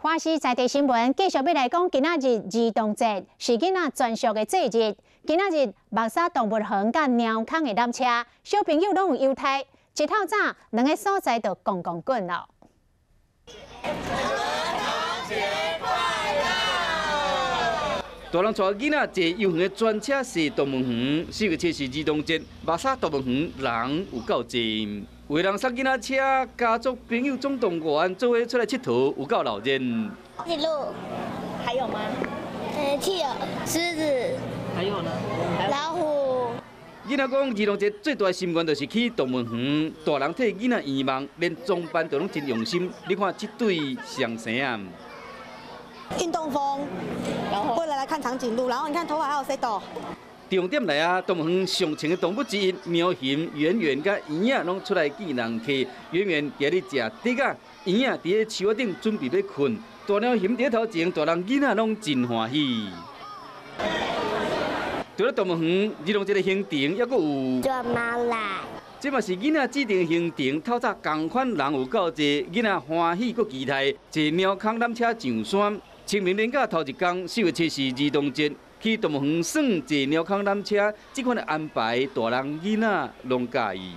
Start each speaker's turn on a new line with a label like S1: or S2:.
S1: 華視在地新聞繼續欲來講，今仔日兒童節是囡仔專屬的節日。今仔日木柵動物園佮貓空的纜車，小朋友攏有優待，一透早兩个所在就狂狂滾囉。
S2: 兒童節快樂！
S3: 大人帶囡仔坐遊園的專車踅動物園，4月7是兒童節，木柵動物園人有夠濟。有的人捒囡仔車，家族朋友總動員做伙出來𨑨迌，有夠鬧熱。
S4: 麋鹿，
S2: 還有嗎？
S4: 企鵝、獅子，
S2: 還有呢？
S4: 老虎。
S3: 囡仔講兒童節最大的心願就是去動物園，大人替囡仔圓夢，連裝扮都攏真用心。你看這對雙生啊！
S5: 運動風，為了來看長頸鹿，然後你看頭髮還有 set 到。
S3: 重點來啊！動物園上穿的動物之一，貓熊圓圓佮圓仔攏出來見人客。圓圓佇咧食竹仔，圓仔佇咧樹仔頂準備欲睏。大貓熊佇頭前，大人囡仔攏真歡喜。除了動物園，兒童節的行程猶閣有。
S4: 坐貓啦！
S3: 這嘛是囡仔指定行程，透早仝款人有夠濟，囡仔歡喜閣期待坐貓空纜車上山。清明連假頭一工，4月7是兒童節。去動物園耍坐貓空纜車，這款的安排，大人囡仔攏佮意。